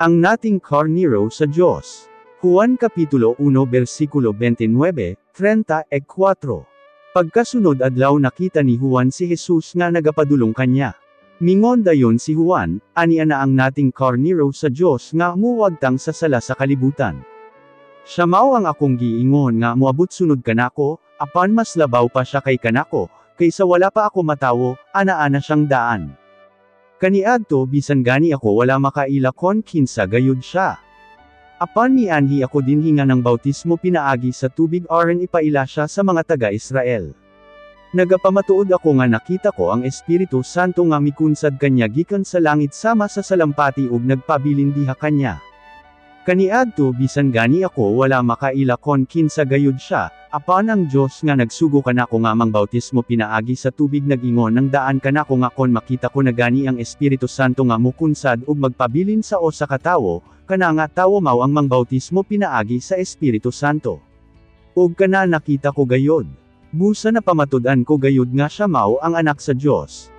Ang nating karnero sa Diyos. Juan Kapitulo 1 versikulo 29, 34. Pagkasunod adlaw, nakita ni Juan si Jesus nga nagapadulong kanya. Mingon dayon si Juan, "Ania na ang nating karnero sa Dios nga muwagtang sa sala sa kalibutan. Siya mao ang akong giingon nga moabot sunod kanako, apan mas labaw pa siya kay kanako, kaysa wala pa ako matawo, ana-ana siyang daan. Kaniadto bisan gani ako wala makaila kon kinsa gayud siya. Apan mianhi ako dinhi nga nang bautismo pinaagi sa tubig aron ipaila siya sa mga taga-Israel. Nagapamatuod ako nga nakita ko ang Espiritu Santo nga mikunsad kanya gikan sa langit sama sa salampati ug nagpabilin diha kanya. Kaniadto bisan gani ako wala makaila kon kinsa gayud siya, apan ang Dios nga nagsugo kanako nga mangbautismo pinaagi sa tubig nag-ingon ng daan kanako nga kon makita ko na gani ang Espiritu Santo nga mukunsad ug magpabilin sa usa ka tawo, kana nga tawo mao ang mangbautismo pinaagi sa Espiritu Santo. Ug kana nakita ko gayud. Busa napamatud-an ko gayud nga siya mao ang Anak sa Dios."